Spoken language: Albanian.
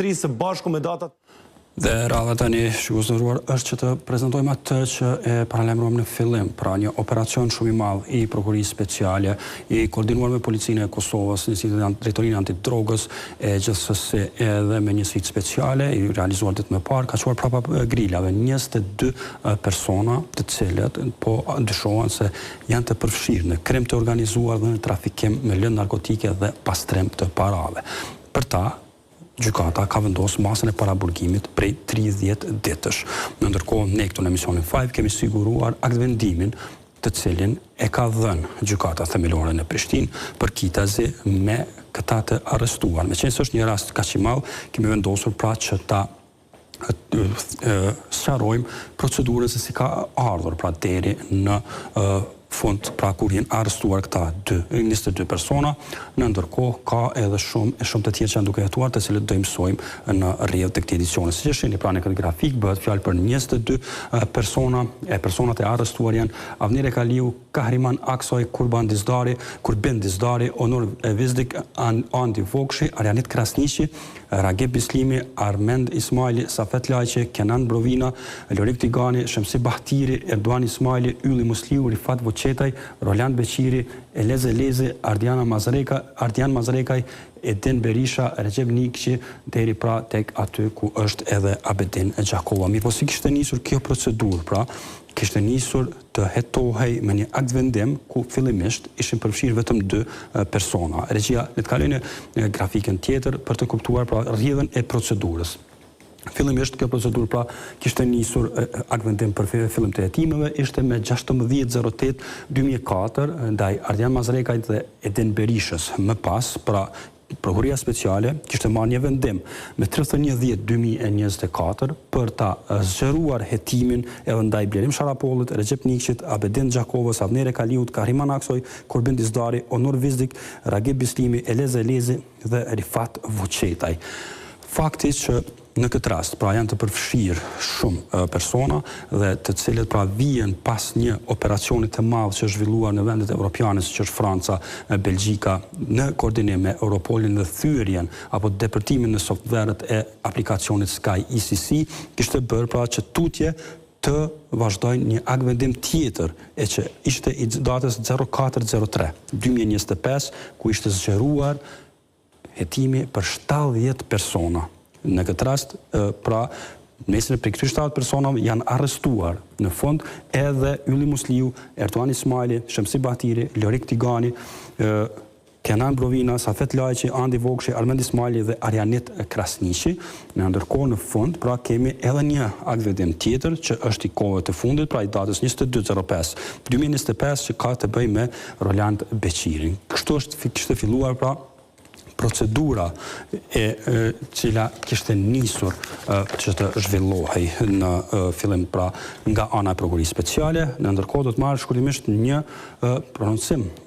23 së bashku me datat Dhe radha tani, shikues të nderuar, është që të prezantojmë atë që e paralajmëruam në fillim, pra një operacion shumë i madh i Prokurorisë Speciale, i koordinuar me Policinë e Kosovës, njësitë e Drejtorinë e Antidrogës, e gjithsesi edhe me njësitë speciale, i realizuar ditë më parë, ka çuar prapa grilave 22 persona, të cilët po dyshohen se janë të përfshirë në krim të organizuar dhe në trafikim me lëndë narkotike dhe pastrim të parave. Për ta, Gjykata ka vendosur masën e paraburgimit prej 30 ditësh. Në ndërkohë, ne këtu në emisionin Five kemi siguruar aktvendimin të cilin e ka dhënë Gjykata Themelore në Prishtinë përkitazi me këta të arrestuar. Meqenëse është një rast kaq i madh, kemi vendosur pra që ta sqarojmë procedurën se si ka ardhur pra deri në fund pra kur janë arrestuar këta dy, 22 persona, në ndërkohë ka edhe shumë e shumë të tjerë që janë duke hetuar, të cilët do i mësojmë në rrjedhë të këtij edicioni. Siç e shihni pra në këtë grafik, bëhet fjalë për 22 persona, e personat e arrestuar janë Avnire Kaliu, Kahriman Aksoj, Kurban Dizdari, Kurbin Dizdari, Onur Vizdik, Andi Vokshi, Arianit Krasniqi, Ragip Bislimi, Armend Ismajli, Safet Lajçi, Kenan Brovina, Lorik Tigani, Shemsi Bahtiri, Erduan Ismajli, Ylli Musliu, Rifat Vuçetaj, Roland Beqiri, Elez Elezi, Ardiana Mazreka, Ardian Mazrekaj, Edin Berisha, Rexhep Nikçi, deri pra tek aty ku është edhe Abedin Gjakova. Mirëpo si kishte nisur kjo procedurë, pra, kishte nisur të hetohej me një aktvendim ku fillimisht ishin përfshirë vetëm dy persona. Regjia, le të kalojë në grafikën tjetër për të kuptuar pra rrjedhën e procedurës. Fillimisht kjo procedurë pra kishte nisur aktvendim për fillim të hetimeve ishte me 16.08 2004 ndaj Ardian Mazrekajt dhe Edin Berishës. Më pas, pra Prokuroria Speciale kishte marrë një vendim me 31 dhjetë 2024 për ta zgjeruar hetimin edhe ndaj Blerim Sharapollit, Rexhep Nikçit, Abedin Gjakovës, Avnere Kaliut, Kahriman Aksoj, Kurbin Dizdari, Onur Vizdik, Ragip Bislimi, Elez Elezi dhe Rifat Vuçetaj. Fakti që në këtë rast, pra janë të përfshirë shumë persona dhe të cilët pra vijën pas një operacioni të madh që është zhvilluar në vendet evropiane siç është Franca, Belgjika, në koordinim me Europolin dhe thyerjen apo depërtimin në softverët e aplikacionit Sky ECC, kishte bërë pra që tutje të vazhdojnë një aktvendim tjetër e që ishte i datës 0403 2025 ku ishte zgjeruar hetimi për 70 persona. Në këtë rast, pra, mesin e prej këtyre 70 personave janë arrestuar në fund edhe Ylli Musliu, Ertuan Ismajli, Shemsi Bahtiri, Lorik Tigani, Kenan Brovina, Safet Lajçi, Andi Vokshi, Armend Ismajli dhe Arianit Krasniqi. Në ndërkohë në fund, pra kemi edhe një aktvendim tjetër që është i kohëve të fundit, pra i datës 22.05 2025 që ka të bëjë me Roland Beqirin. Kështu është kishte filluar pra procedura e, e cila kishte nisur e, që të zhvillohej në e, fillim pra nga ana e prokurorisë speciale, në ndërkohë do të marrë shkurtimisht një e, prononcim, një.